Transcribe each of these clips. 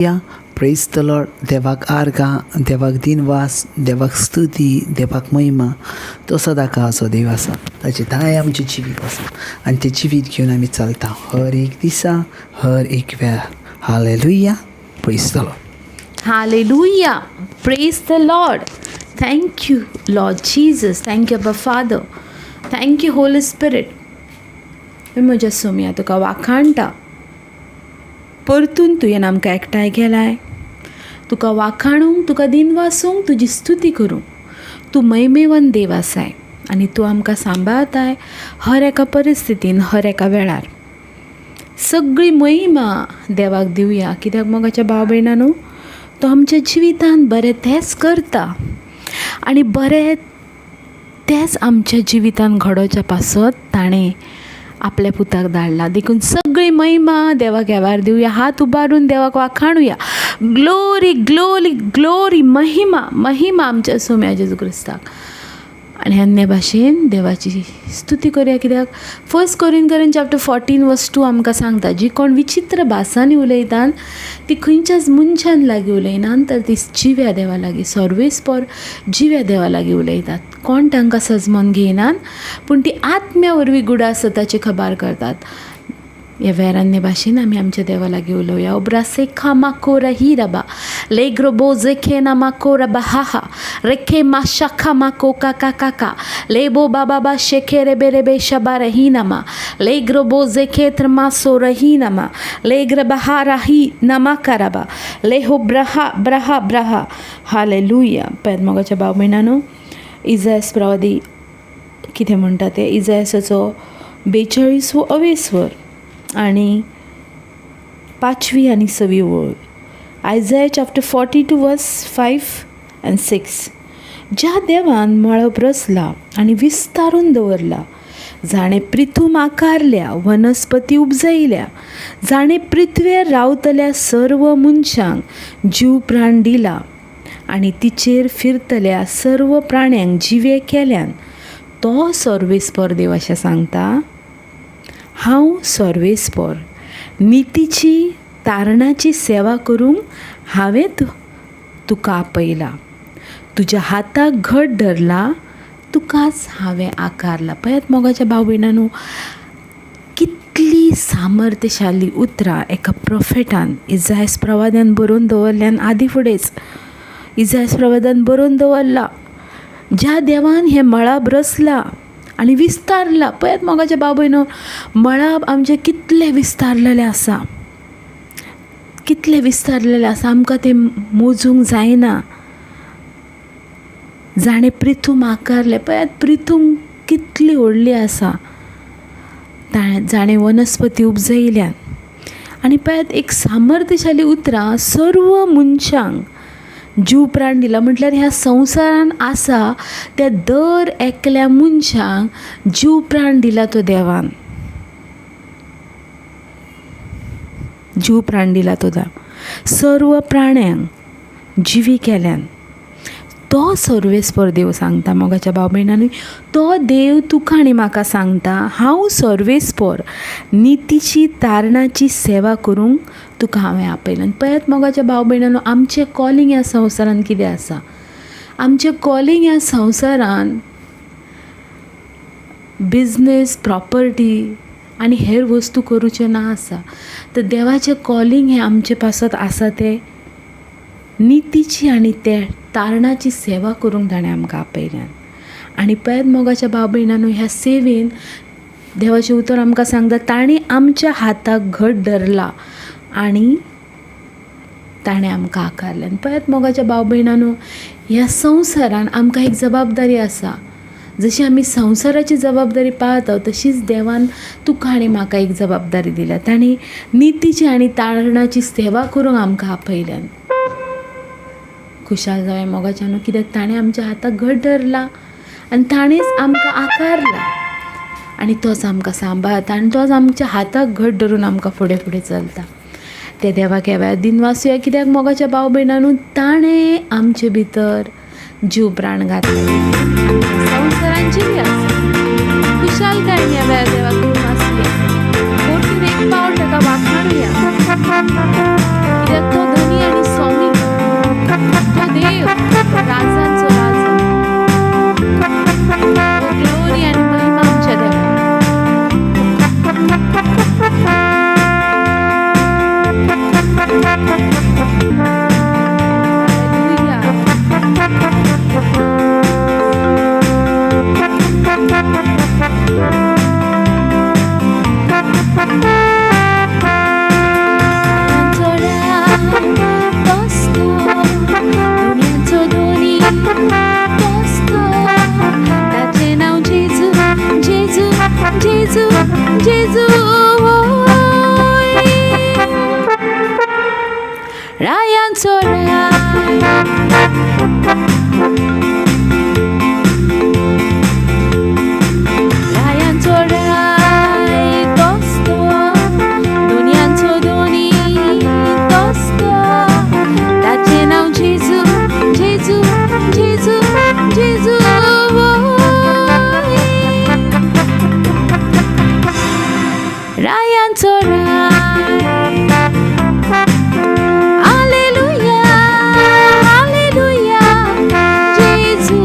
प्रेज the Lord. देवाक आर्गां, देवाक दिनवास, देवाक स्तुती, देवाक महिमा. तो सदांकाळाचो देव आसा. ताचे दाय आमचें जिवीत आसा आनी तें जिवीत घेवन आमी चलता हर एक दिसा, हर एक वेळार. Hallelujah. Praise the Lord. Hallelujah. Praise the Lord. Thank you, Lord Jesus. Thank you, Abba Father. Thank you, Holy Spirit. म्हज्या सोम्या, तुका वाखाणटा. परतून तुवें आमकां एकठांय केलाय तुका वाखाणूंक, तुका दिनवासूंक, तुजी स्तुती करूंक. तूं महिमेवन देव आसाय आनी तूं आमकां सांबाळताय हर एका परिस्थितीन, हर एका वेळार. सगळी महिमा देवाक दिवया, कित्याक मोगाच्या भाव भयणांनो, तो आमच्या जिवितांत बरें तेंच करता आनी बरें तेंच आमच्या जिवितांत घडोवच्या पासत ताणें आपल्या पुताक धाडला. देखून सगळी महिमा देवाक ह्या दिवया. हात उबारून देवाक वाखाणुया. Glory, glory, glory. महिमा, महिमा आमच्या सोम्या जेजू क्रिस्ताक. आनी अन्य भाशेन देवाची स्तुती करुया, कित्याक First Corinthian chapter 14 verse 2 आमकां सांगता, जी कोण विचित्र भासांनी उलयतात ती खंयच्याच मनशान लागीं उलयनात, तर ती जिव्या देवा लागीं, सर्वेस्पर जिव्या देवा लागीं उलयतात. कोण तांकां सजमोन घेयनात, पूण ती आत्म्या वरवीं गुडा सताची खबर करतात. ह्या वेळार अन्य भाशेन आमी आमच्या देवा लागीं उलोवया. ओब्रासे माकोरा हिराबा लेग्रो बोजे खेना माकोरा बहाहा रेखे माशाखा माको काका काका लेबो बाबा बा शेखे रेबे रेबे शबा रहीनमा लेग्रो बोजे खेत्र मासो रहीनमा लेग्र बहारा ही नमा कराबा लेहो ब्रहा ब्रहा ब्रहा. हालेलुया. पळयात मोगाच्या भाव भयणांनो, इजायस प्रवादी कितें म्हणटा तें. इजायसाचो 42 वो अवेस्वर आनी पांचवी आनी सवी वळ. Isaiah chapter 42 verse 5 and 6. ज्या देवान मळब रचला आनी विस्तारून दवरला, जाणें प्रिथूम आकारल्या, वनस्पती उपजयल्या, जाणें पृथ्वेर रावतल्या सर्व मनशांक जीव प्राण दिला आनी तिचेर फिरतल्या सर्व प्राण्यांक जिवे केल्यान, तो सर्वेस्पर देव अशें सांगता, हांव सर्वेस्पर, नितीची तारणाची सेवा करूंक हांवें तुका आपयला, तुज्या हाताक घट धरला, तुकाच हांवें आकारला. पळयात मोगाच्या भाव भयणांनो, कितली सामर्थ्यशाली उतरां एका प्रोफेटान, इजायस प्रवाद्यान बरोवन दवरल्यान. आदी फुडेंच इजायस प्रवाद्यान बरोवन दवरला, ज्या देवान हें मळब रचलां आनी विस्तारलां. पळयात मोगाच्या भाव भयणो, मळब आमचें कितलें विस्तारलेलें आसा, कितलें विस्तारलेलें आसा, आमकां तें मोजूंक जायना. जाणें प्रिथूम आकारलें, पळयात प्रिथूम कितली व्हडली आसा. जाणें वनस्पती उपजयल्यात आनी पळयात एक सामर्थ्यशाली उतरां, सर्व मनशांक जीव प्राण दिला. म्हटल्यार ह्या संवसारान आसा त्या दर एकल्या मनशांक जीव प्राण दिला तो देवान, जीव प्राण दिला तो देव. सर्व प्राण्यांक जिवी केल्यान तो सर्वेस्पर देव सांगता. मोगाच्या भाव भयणांनी, तो देव तुका आनी म्हाका सांगता, हांव सर्वेस्पर, नितीची तारणाची सेवा करूंक तुका हांवें आपयलां. आनी पळयात मोगाच्या भाव भयणांनो, आमचें कॉलिंग ह्या संवसारान कितें आसा? आमचें कॉलिंग ह्या संवसारान बिजनेस, प्रॉपर्टी आनी हेर वस्तू करूचें ना आसा, तर देवाचें कॉलिंग हें आमचे पासत आसा तें नितीची आनी ते तारणाची सेवा करूंक ताणें आमकां आपयल्यान. आनी पळयात मोगाच्या भाव भयणांनो, ह्या सेवेन देवाचें उतर आमकां सांगता, ताणें आमच्या हाताक घट धरला आनी ताणें आमकां आकारलें. आनी पळयात मोगाच्या भाव भयणांनो, ह्या संवसारान आमकां एक जबाबदारी आसा. जशी आमी संवसाराची जबाबदारी पाळता, तशीच देवान तुका आनी म्हाका एक जबाबदारी दिल्या. ताणें नितीची आनी तारणाची सेवा करूंक आमकां आपयल्यान. खुशाल जावया मोगाच्यान, कित्याक ताणें आमच्या हाताक घट धरला आनी ताणेंच आमकां आकारला आनी तोच आमकां सांबाळता आनी तोच आमच्या हाताक घट धरून आमकां फुडें फुडें चलता. त्या देवाक ह्या वेळार दिनवासूया, कित्याक मोगाच्या भाव भयणांनो, ताणें आमचे भितर जीव प्राण घातले, संवसारान जिवी आसा. खुशालकायेन ह्या वेळार देवाक दिनवासूया. परतून एक पावट ताका वाखाणुया, कित्याक तो धनी. Hallelujah, Hallelujah, Jesu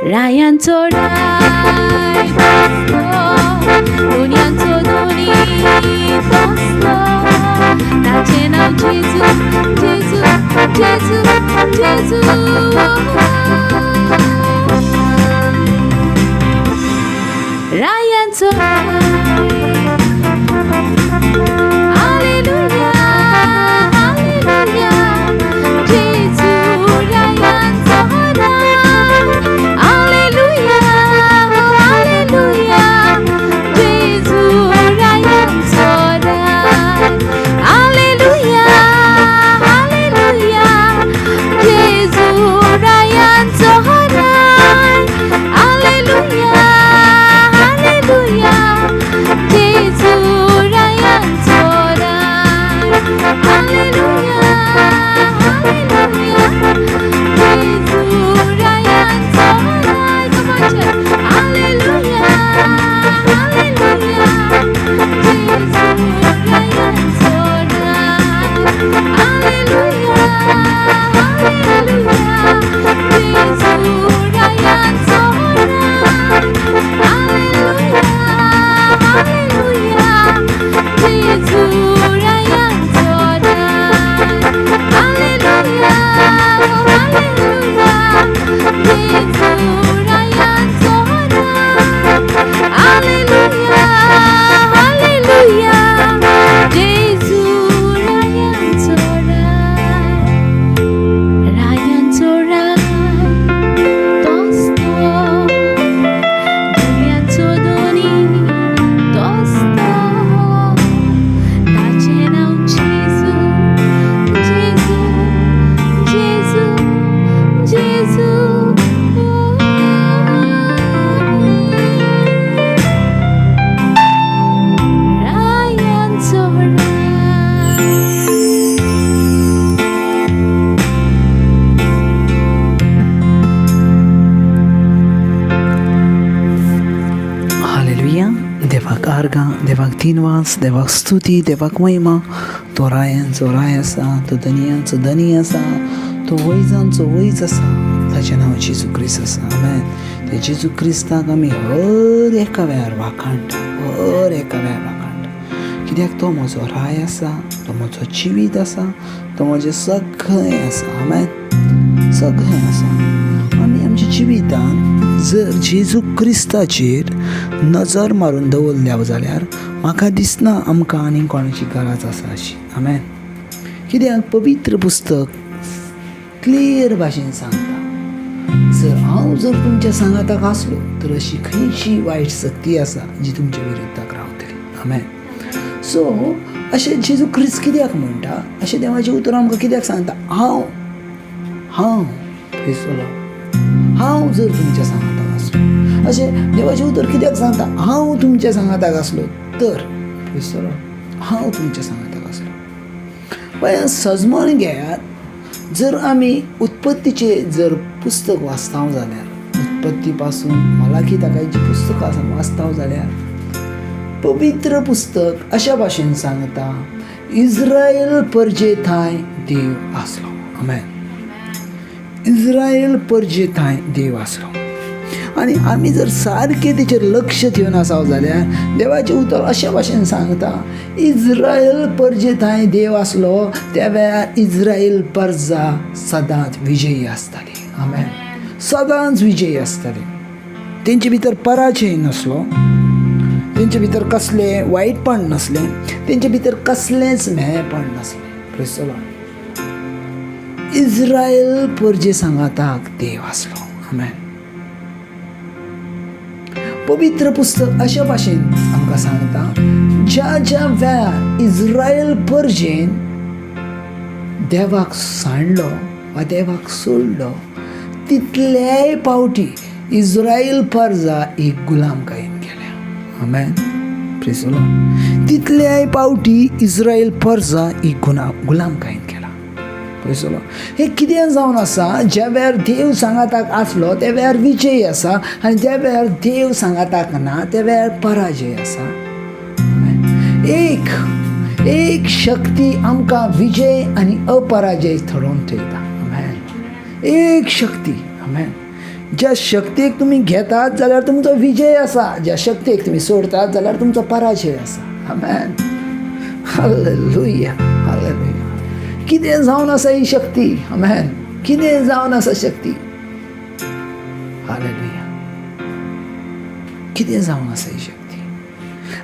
Rayancho Rai. दिनवास, देवाक स्तुती, देवाक महिमा. तो रायांचो राय आसा, तो धनियांचो धनी आसा, तो वैजांचो वैज आसा. ताचें नांव जेजू क्रिस्त आसा. आमेन. त्या जेजू क्रिस्ताक आमी हर एका वेळार वाखाणटा, हर एका वेळार वाखाणटा, कित्याक तो म्हजो राय आसा, तो म्हजो जिवीत आसा, तो म्हजें सगळें आसा. आमेन. सगळें आसा. आमी आमच्या जिवितांत जर जेजू क्रिस्ताचेर नजर मारून दवरल्या जाल्यार म्हाका दिसना आमकां आनीक कोणाची गरज आसा अशी. आमेन. कित्याक पवित्र पुस्तक क्लियर भाशेन सांगता, जर हांव जर तुमच्या सांगाताक आसलो तर अशी खंयची वायट शक्ती आसा जी तुमच्या विरुद्धाक रावतली. आमेन. सो अशें जेजू क्रिस्त कित्याक म्हणटा, अशें देवाचें उतर आमकां कित्याक सांगता, हांव हांव प्रेसलो, हांव जर तुमच्या सांगाताक आसलो, अशें देवाचें उतर कित्याक सांगता, हांव तुमच्या सांगाताक आसलो तर प्रेसलो, हांव तुमच्या सांगाताक आसलो. पळय सजमण घेयात, जर आमी उत्पत्तीचें जर पुस्तक वाचता जाल्यार, उत्पत्ती पासून मलाखी ताका जी पुस्तकां आसा वाचता जाल्यार पवित्र पुस्तक अशा भाशेन सांगता, इज्रायल परजे थांय देव आसलो. आमेन. इज्रायल परजे थांय देव आसलो. आनी आमी जर सारकें तेचेर लक्ष दिवन आसा जाल्यार देवाचें उतर अशे भाशेन सांगता, इज्रायल परजे थांय देव आसलो त्या वेळार इज्रायल परजा सदांच विजयी आसताली. आमेन. सदांच विजयी आसताली. तेंचे भितर पराजय नासलो, तेंचे भितर कसलें वायटपण नासलें, तेंचे भितर कसलेंच म्हेळेपण नासलें. Praise the Lord. Israel परजे सांगाताक देव आसलो. आमेन. पवित्र पुस्तक अशा भाशेन आमकां सांगता, ज्या ज्या वेळार इज्रायल परजेन देवाक सांडलो वा देवाक सोडलो तितलेय पावटी इज्रायल परजा एक गुलामकायेन गेल्या. आमेन. Praise the Lord. तितल्याय पावटी इज्रायल परजा एक गुलामकायेन गेला. Praise the Lord. हें कितें जावन आसा, ज्या वेळार देव सांगाताक आसलो त्या वेळार विजय आसा, आनी ज्या वेळार देव सांगाताक ना त्या वेळार पराजय आसा. एक एक शक्ती आमकां विजय आनी अपराजय थरोवन ठेयता. आमेन. एक शक्ती. आमेन. ज्या शक्तीक तुमी घेतात जाल्यार तुमचो विजय आसा, ज्या शक्तीक तुमी सोडतात जाल्यार तुमचो पराजय आसा. आमेन. हालेलुया. हालेलुया. कितें जावन आसा ही शक्ती. आमेन. कितें जावन आसा शक्ती. हालेलुया. कितें जावन आसा ही शक्ती.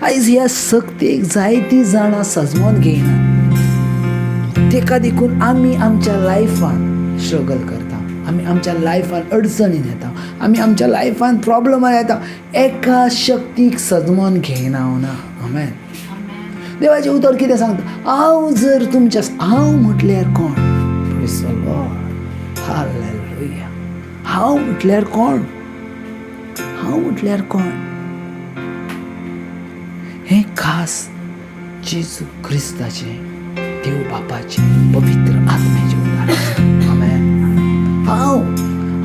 आयज ह्या शक्तीक जायतीं जाणां सजमोन घेयनात, तेका देखून आमी आमच्या लायफान स्ट्रगल करता, आमी आमच्या लायफान अडचणीन येता, आमी आमच्या लायफान प्रॉब्लमान येता. एका शक्तीक सजमोन घेयना ना. आमेन. देवाचें उतर कितें सांगता, हांव जर तुमच्या, हांव म्हटल्यार कोण. Praise the Lord. हालेलुया. हांव म्हटल्यार कोण, हांव म्हटल्यार कोण. हें खास जेजू क्रिस्ताचें, देव बापाचें, पवित्र आत्म्याचें उदाहरण. आमेन. हांव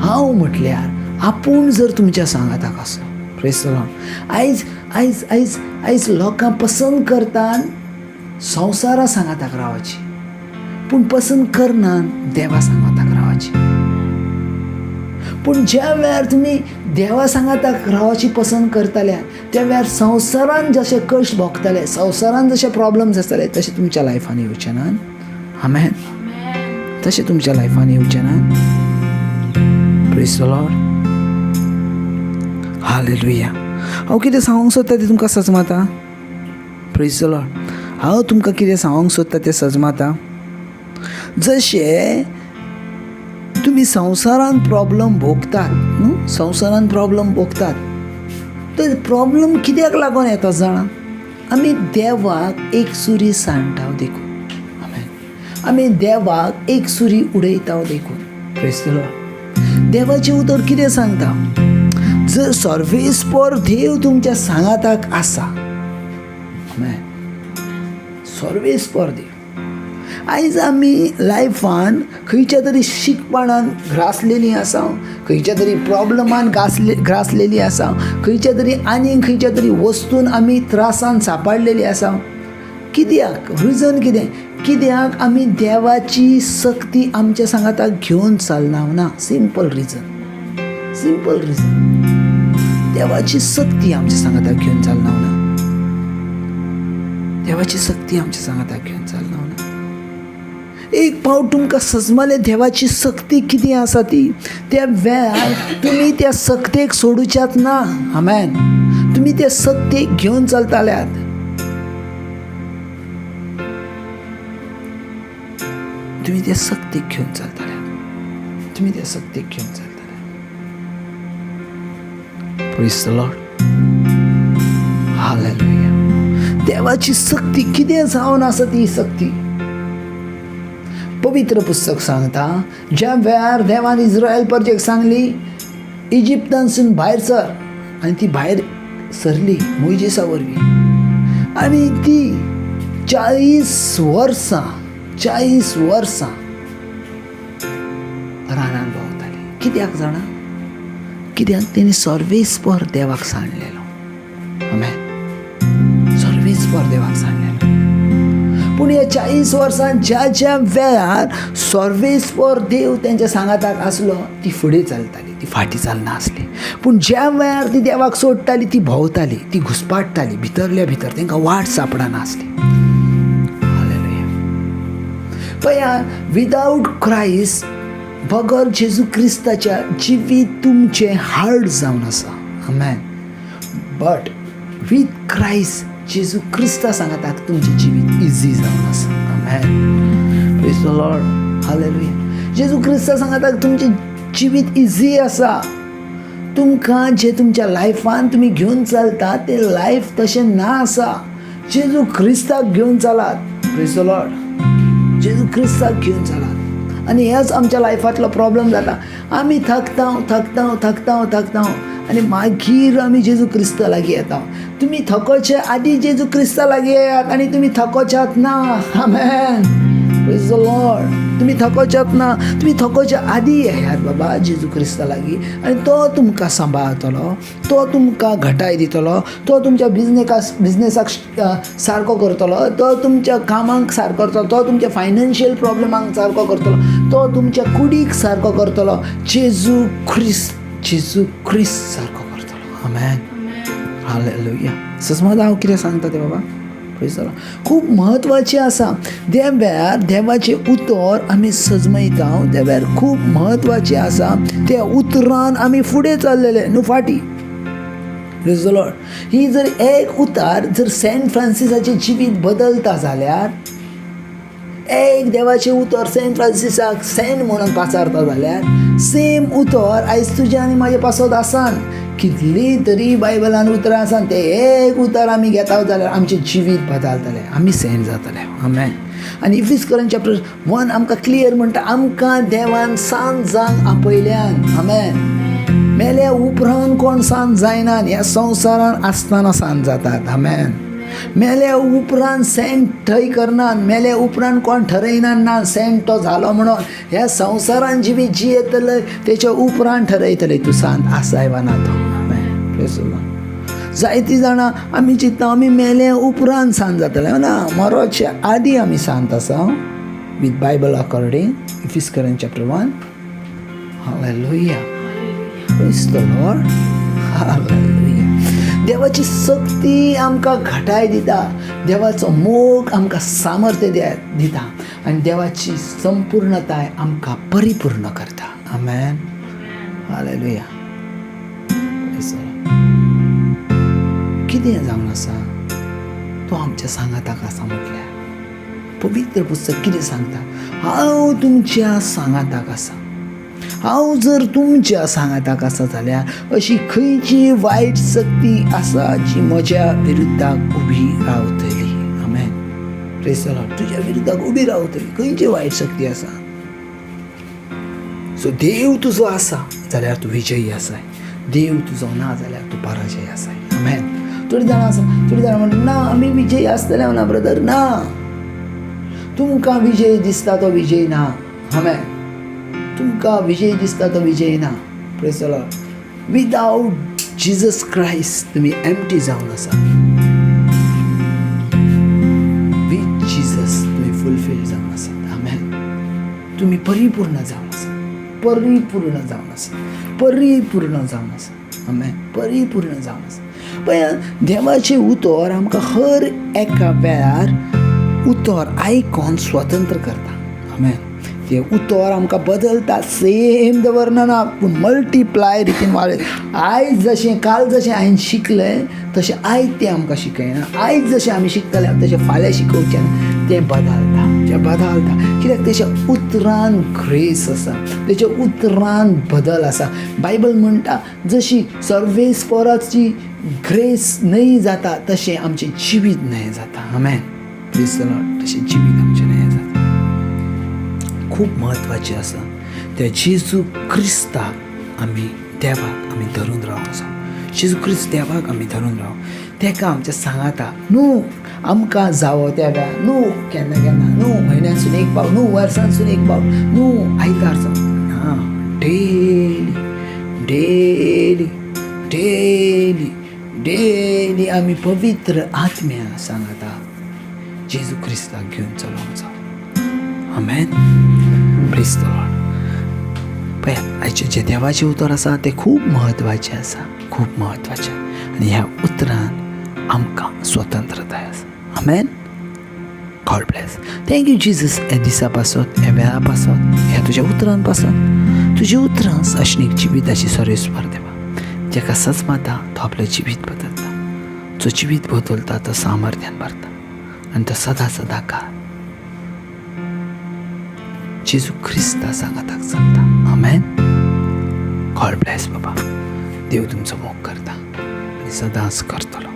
हांव म्हटल्यार आपूण जर तुमच्या सांगाताक आसलो. Praise the Lord. आयज आयज आयज आयज लोकां पसंत करतात संवसारा सांगाताक रावची, पूण पसंत करनात देवा सांगाताक रावची. पूण ज्या वेळार तुमी देवा सांगाताक रावची पसंत करतल्या त्या वेळार संवसारान जशे कश्ट भोगतले, संवसारान जशे प्रॉब्लम्स आसतले तशे तुमच्या लायफान येवचे नात. आमेन. तशें तुमच्या लायफान येवचें ना. Praise the Lord. Hallelujah. हांव कितें सांगूंक सोदता तें तुमकां सजमाता. Praise the Lord. हांव तुमकां कितें सांगूंक सोदता तें सजमाता. जशें तुमी संवसारान प्रॉब्लम भोगतात न्हू, संवसारान प्रॉब्लम भोगतात, तर प्रॉब्लम कित्याक लागून येता जाणा, आमी देवाक एक सुरी सांडटा देखून. आमेन. आमी देवाक एक सुरी उडयता देखून. Praise the Lord. देवाचें उतर कितें सांगता, जर सर्वेस्पर देव तुमच्या सांगाताक आसा. आमेन. सर्वेस्पर देव. आयज आमी लायफान खंयच्या तरी शिकपणान ग्रासलेली आसा, खंयच्या तरी प्रॉब्लमान ग्रासलेली आसा, खंयच्या तरी आनी खंयच्या तरी वस्तून आमी त्रासान सापडलेली आसा. कित्याक? रिजन कितें? कित्याक आमी देवाची सक्ती आमच्या सांगाताक घेवन चलना ना. सिंपल रिजन, सिंपल रिजन, देवाची सक्ती आमच्या सांगाताक घेवन चलना ना. देवाची सक्ती आमच्या सांगाताक घेवन चलना ना. एक फावट तुमकां सजमले देवाची सक्ती कितें आसा ती, त्या वेळार तुमी त्या सक्तेक सोडुच्यात ना. आमेन. तुमी त्या सक्तेक घेवन चलताल्यात. तुमी त्या सक्तेक घेवन चलताल्यात. तुमी त्या सक्तेक घेवन चलताल्यात. Praise the Lord. Hallelujah. देवाची सक्ती कितें जावन आसा ती सक्ती. पवित्र पुस्तक सांगता, ज्या वेळार देवान इस्रायल परजेक सांगली इजिप्तांसून भायर सर, आनी ती भायर सरली मोयजेसा वरवीं, आनी ती 40 वर्सां, 40 वर्सां रानान भोंवताली. कित्याक जाणा? कित्याक तेणी सर्वेस्पर देवाक सांडलेलो. आमेन. सर्वेस्पर देवाक सांडलेलो. पूण ह्या 40 वर्सां ज्या ज्या वेळार सर्वेस्पर देव तेंच्या सांगाताक आसलो, ती फुडें चलताली, ती फाटीं चलना आसली. पूण ज्या वेळार ती देवाक सोडटाली, ती भोंवताली, ती घुसपाटताली भितरल्या भितर, तेंकां वाट सापडना आसली. हालेलुया. पया, विदावट क्रायस्ट, बगर जेजू क्रिस्ताच्या जिवीत तुमचें हार्ड जावन आसा. आमेन. बट वीथ क्रायस्ट, जेजू क्रिस्ता सांगाताक तुमचें जिवीत इजी जावन आसा. आमेन. Praise the Lord. Hallelujah. जेजू क्रिस्ता सांगाताक तुमचें जिवीत इजी आसा. तुमकां जें तुमच्या लायफान तुमी घेवन चलता तें लायफ तशें ना आसा. जेजू क्रिस्ताक घेवन चलात. Praise the Lord. जेजू क्रिस्ताक घेवन चलात. आनी हेच आमच्या लायफांतलो प्रॉब्लम जाता. आमी थकता थकता थकता थकता आनी मागीर आमी जेजू क्रिस्ता लागीं येता. तुमी थकोचे आदी जेजू क्रिस्ता लागीं येयात आनी तुमी थकोच्यात ना. आमेन. Praise the Lord. तुमी थकोच्यात ना. तुमी थकोच्या आदी येयात बाबा जेजू क्रिस्ता लागीं, आनी तो तुमकां सांबाळतलो, तो तुमकां घटाय दितलो, तो तुमच्या बिजनेसाक सारको करतलो, तो तुमच्या कामाक सारको करतलो, तो तुमच्या फायनान्शियल प्रॉब्लमांक सारको करतलो, तो तुमच्या कुडीक सारको करतलो. जेजू क्रिस्त, जेजू क्रिस्त सारको करतलो. आमेन. हालेलुया. सजमत हांव कितें सांगता तें बाबा. Praise the Lord. खूब म्हत्वाचें आसा. त्या वेळार देवाचें उतर आमी सजमयता, त्या वेळार खूब म्हत्वाचें आसा. त्या उतरान आमी फुडें चल्लेले न्हू फाटीं. Praise the Lord. ही जर एक उतार जर सेंट फ्रांसिसाचें जिवीत बदलता जाल्यार, एक देवाचें उतर सेंट फ्रांसिसाक सेंट म्हणून पाचारता जाल्यार, सेम उतर आयज तुजें आनी म्हाजें पासत आसान. कितली तरी बायबलान उतरां आसान, तें एक उतर आमी घेता जाल्यार आमचें जिवीत बदलतलें, आमी सेंट जातले. आमेन. आनी इफिस्करन चॅप्टर 1 आमकां क्लियर म्हणटा, आमकां देवान सांत जावंक आपयल्यान. आमेन. मेल्या उपरांत कोण सांत जायना, ह्या संवसारान आसतना सांत जातात. आमेन. मेल्या उपरांत सेंट थंय करनात, मेल्या उपरांत कोण ठरयना ना सेंट तो जालो म्हणून. ह्या संवसारान जिवीत जियेतले तेच्या उपरांत ठरयतले तूं सांत आसाय वा ना तो. आमेन. Praise the Lord. जायतीं जाणां आमी चिंत्ता आमी मेल्या उपरांत सांत जातले. ना, मरोचे आदीं आमी सांत आसा with Bible according. इफिस्करन chapter 1. Hallelujah. Praise the Lord. Hallelujah. देवाची सक्ती आमकां घटाय दिता, देवाचो मोग आमकां सामर्थ्य दिता, आनी देवाची संपूर्णताय आमकां परिपूर्ण करता. आमेन. हालेलुया. कितें जावन आसा तो आमच्या सांगाताक आसा म्हटल्यार पवित्र पुस्तक कितें सांगता? हांव तुमच्या सांगाताक आसा. हांव जर तुमच्या सांगाताक आसा जाल्यार अशी खंयची वायट सक्ती आसा जी म्हज्या विरुद्धाक उबी रावतली? आमेन. Praise the Lord. तुज्या विरुद्धाक उबी रावतली खंयची वायट सक्ती आसा? सो देव तुजो आसा जाल्यार तूं विजयी आसाय, देव तुजो ना जाल्यार तूं पराजय आसाय. आमेन. थोडीं जाणां आसा, थोडीं जाणां म्हणटा ना आमी विजयी आसतले ना ब्रदर, ना. तुमकां विजय दिसता तो विजय ना. आमेन. तुमकां विजय दिसता तो विजय ना. Praise the Lord. Without Jesus Christ तुमी एम्प्टी जावन आसा. विथ जिजस तुमी फुलफील जावन आसात. आमेन. तुमी परिपूर्ण जावन आसा, परिपूर्ण जावन आसा, परिपूर्ण जावन आसा. आमेन. परिपूर्ण जावन आसा. पळय, देवाचें उतर आमकां हर एका वेळार उतर आयकोन स्वतंत्र करता. आमेन. तें उतर आमकां बदलता. सेम दवरना पूण मल्टिप्लाय रितीन वाडय. आयज जशें, काल जशें हांवें शिकलें तशें आयज तें आमकां शिकयना. आयज जशें आमी शिकतले तशें फाल्यां शिकोवचें ना. तें बदलता, तें बदलता. कित्याक तेच्या उतरान ग्रेस आसा, तेच्या उतरान बदल आसा. बायबल म्हणटा, जशी सर्वेस्पराची ग्रेस न्हय जाता तशें आमचें जिवीत न्हय जाता. आमेन. प्रेज the Lord. तशें जिवीत आमचें न्हय जाता. खूब म्हत्वाचें आसा त्या जेजू क्रिस्ताक आमी, देवाक आमी धरून रावंक जाय. जेजू क्रिस्त देवाक आमी धरून राव. तेका आमच्या सांगाता न्हू आमकां जावो त्या वेळार न्हू, केन्ना केन्ना न्हू, म्हयन्यासून एक पावट न्हू, वर्सांसून एक पावट न्हू, आयतार ना, डेली डेली डेली डेली आमी पवित्र आत्म्या सांगाता जेजू क्रिस्ताक घेवन चलोवंक जाय. आमेन. प्रेज the Lord. पळय, आयचें जें देवाचें उतर आसा तें खूब म्हत्वाचें आसा, खूब म्हत्वाचें. आनी ह्या उतरान आमकां स्वतंत्रताय आसा. आमेन. God bless. Thank you Jesus, ह्या दिसा पासत, ह्या वेळा पासत, ह्या तुज्या उतरान पासत. तुज्या उतरां साशणीक जिविताची सरेस्पर देवा. जेका सजमाता तो आपलें जिवीत बदलता. जो जिवीत बदलता तो सामर्थ्यान भरता आनी तो सदां सदां काळ जेजू क्रिस्ता सांगाताक चलता. आमेन. गॉड ब्लेस बाबा. देव तुमचो मोग करता आनी सदांच करतलो.